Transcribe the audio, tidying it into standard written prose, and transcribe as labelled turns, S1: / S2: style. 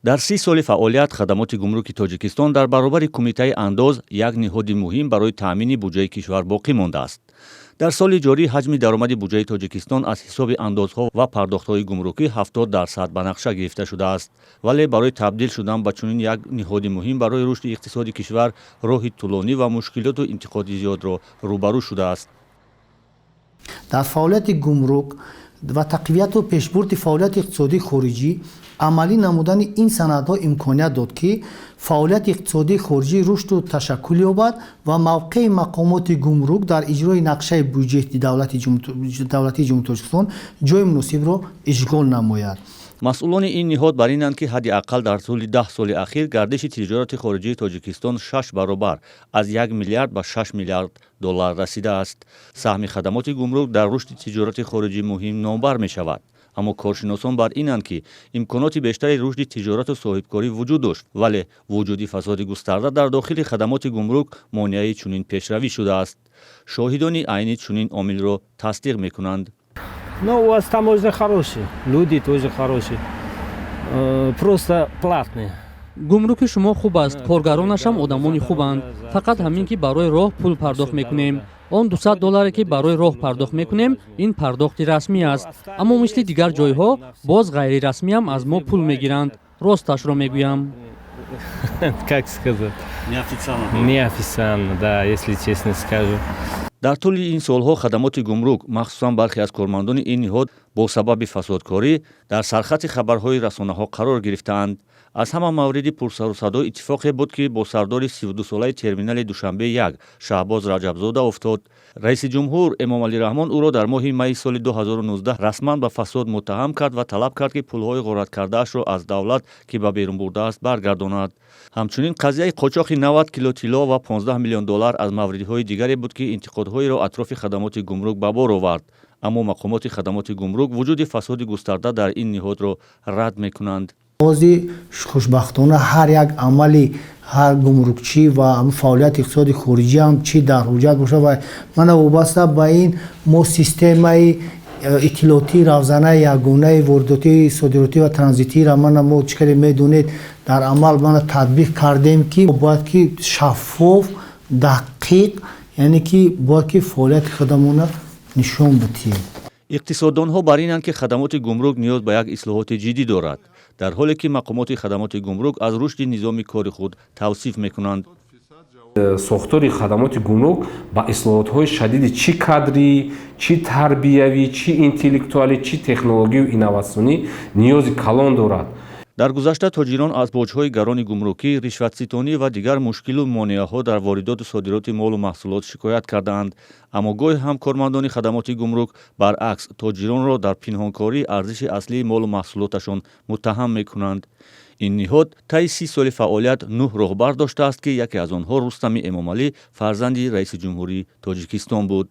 S1: Дар 30 соли фаъолият Хадамоти гумруки Тоҷикистон дар баробари Кумитаи андоз як ниҳоди муҳим барои таъмини буҷаи кишвар боқӣ мондааст. Дар соли ҷорӣ ҳаҷми даромади буҷаи Тоҷикистон аз ҳисоби андозҳо ва пардохтҳои гумрукӣ 70% ба нақша гирифта шудааст, вале барои табдил шудан ба чунин як ниҳоди муҳим барои рушди иқтисоди кишвар роҳи тӯлонӣ ва мушкилоту интиқоди зиёдро рӯбарӯ шудааст.
S2: Дар фаъолияти гумрук ва тақвияту пешбурди фаъолияти иқтисодии хориҷӣ амалӣ намудани ин санадҳо имконият дод, ки фаъолияти иқтисодии хориҷӣ рушду ташаккул ёбад ва мавқеи мақомоти гумрук дар иҷрои нақшаи буҷети давлатии Ҷумҳурии Тоҷикистон ҷои муносибро ишғол намояд.
S1: Масъулони ин ниҳод бар инанд, ки ҳадди ақал дар тӯли 10 соли ахир гардиши тиҷорати хориҷии Тоҷикистон шаш баробар, аз 1 миллиард ба 6 миллиард доллар расидааст. Саҳми хадамоти гумрук дар рушди тиҷорати хориҷӣ муҳим номбар мешавад, аммо коршиносон бар инанд, ки имконоти бештари рушди тиҷорату соҳибкорӣ вуҷуд дошт, вале вуҷуди фасоди густарда дар дохили хадамоти гумрук монеаи чунин пешравӣ шудааст. Шоҳидони айнӣ чунин омилро тасдиқ мекунанд.
S3: Ну, у вас таможня хорошие, люди тоже хорошие. Просто платные.
S4: Гумруки шумо хуб аст, коргаронашам одамони хубанд. Фақат ҳамин, ки барои роҳ пул пардохт мекунем. Он 200 долларе, ки барои роҳ пардохт мекунем, ин пардохти расмӣ аст, аммо мисли дигар ҷойҳо боз ғайрирасмиам аз мо пул мегиранд, росташро мегӯям.
S3: Как сказать?
S1: Неофициально.
S3: Неофициально, да, если честно скажу.
S1: Дар тӯли ин солҳо хадамоти гумрук, махсусан бархе аз кормандони ин ниҳод, бо сабаби фасодкорӣ дар сархати хабарҳои расонаҳо қарор гирифтаанд. Аз ҳама мавриди пурсарусадо иттифоқе буд, ки бо сардори 32-солаи терминали Душанбе 1 Шаҳбоз Раҷабзода уфтод. Раиси ҷумҳур Эмомалӣ Раҳмон ӯро дар моҳи майи соли 2019 расман ба фасод муттаҳам кард ва талаб кард, ки пулҳои ғораткардаашро аз давлат, ки ба берун бурдааст, баргардонад. Ҳамчунин қазияи қочоқи 90 кило тилло ва 15 миллион доллар аз мавридҳои дигаре буд, ки интиқодҳоеро атрофи хадамоти гумрук ба бор овард. Аммо мақомоти хадамоти гумрук вуҷуди фасоди густарда дар ин ниҳодро рад мекунанд.
S2: Ҳозир, хушбахтона, ҳар як амали ҳар гумрукчӣ ва фаъолияти иқтисоди хориҷӣ ҳам, чӣ дар ҳуҷҷат бошад ва мана вобаста ба ин, мо системаи иттилоотии равзанаи ягонаи воридотӣ, содиротӣ ва транзитиро, мана мо, чӣ хеле медонед, дар амал мана татбиқ кардем, ки бояд ки шаффоф, дақиқ, яъне ки бояд ки фаъолияти худамона нишон бидиҳем.
S1: Иқтисоддонҳо бар инанд, ки хадамоти гумрук ниёз ба як ислоҳоти ҷиддӣ дорад, дар ҳоле ки мақомоти хадамоти гумрук аз рушди низоми кори худ тавсиф мекунанд.
S5: Сохтори хадамоти гумрук ба ислоҳотҳои шадиди чӣ кадрӣ, чӣ тарбиявӣ, чӣ интеллектуалӣ, чӣ технологию инноватсионӣ ниёзи калон дорад.
S1: Дар гузашта тоҷирон аз боҷҳои гарони гумрукӣ, ришватситонӣ ва дигар мушкилу монеаҳо дар воридоту содироти молу маҳсулот шикоят кардаанд, аммо гоҳе ҳам кормандони хадамоти гумрук, баръакс, тоҷиронро дар пинҳонкории арзиши аслии молу маҳсулоташон муттаҳам мекунанд. Ин ниҳод таи 30 соли фаъолият нӯҳ роҳбар доштааст, ки яке аз онҳо Рустами Эмомалӣ, фарзанди раиси ҷумҳурии Тоҷикистон буд.